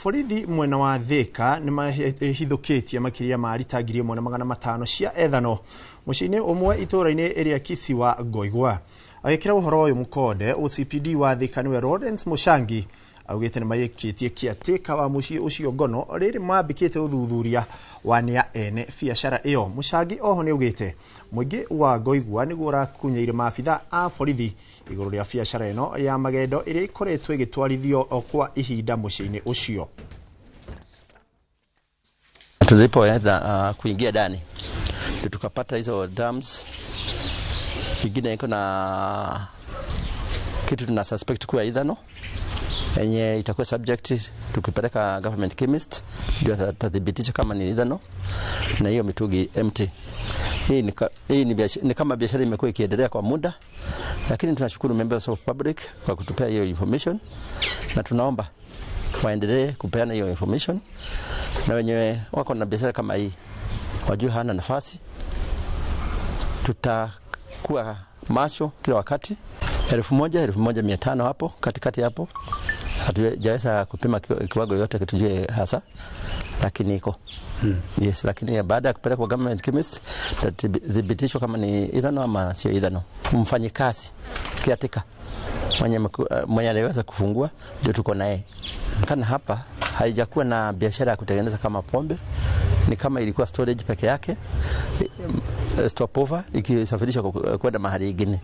Borithi mwena wa Thika nĩ mahithũkĩtie makĩria ma rita 1500 cia ethano mũciĩ-inĩ ũmwe itũũra-inĩ ĩrĩa Kisiwa Ngoigwa. Agĩkĩra ũhoro ũyũ mũkonde, OCPD wa Thika nĩwe Lawrence Muchangi augĩte nĩ maĩkĩtie kĩatĩka wa mũciĩ ũcio ngono rĩrĩ mambĩkĩte ũthuthuria wa nĩa ene biacara ĩyo. Muchangi oho nĩ augĩte mũingĩ wa Ngoigwa nĩguo ũrakunyeire maabitha a borithi igũrũ rĩa biacara ĩno ya magendo ĩrĩa ĩkoretwo ĩgĩtwarithio kwa ihinda mũciĩ-inĩ ũcio. Tulipoenda kuingia ndani tukapata hizo drums, ingine iko na kitu tuna suspect kuwa ethano yenye itakuwa subject tukipeleka government chemist ndio atathibitisha kama ni ethano, na hiyo mitungi empty. Hii ni kama biashara imekuwa ikiendelea kwa muda, lakini tunashukuru members of public kwa kutupea hiyo information, na tunaomba waendelee kupeana hiyo information, na wenyewe wako na biashara kama hii wajue hana nafasi. Tutakuwa macho kila wakati. 1000, 1500 hapo katikati hapo, hatujaweza kupima kiwango yote tujue hasa, lakini iko. Yes, lakini baada ya kupelekwa government chemist tutathibitishwa kama ni ethano ama sio ethano. Mfanyikazi kiatika mwenye aliweza kufungua ndio tuko naye. Kana hapa haijakuwa na biashara ya kutengeneza kama pombe, ni kama ilikuwa storage peke yake, stopover ikisafirishwa kwenda mahali ingine.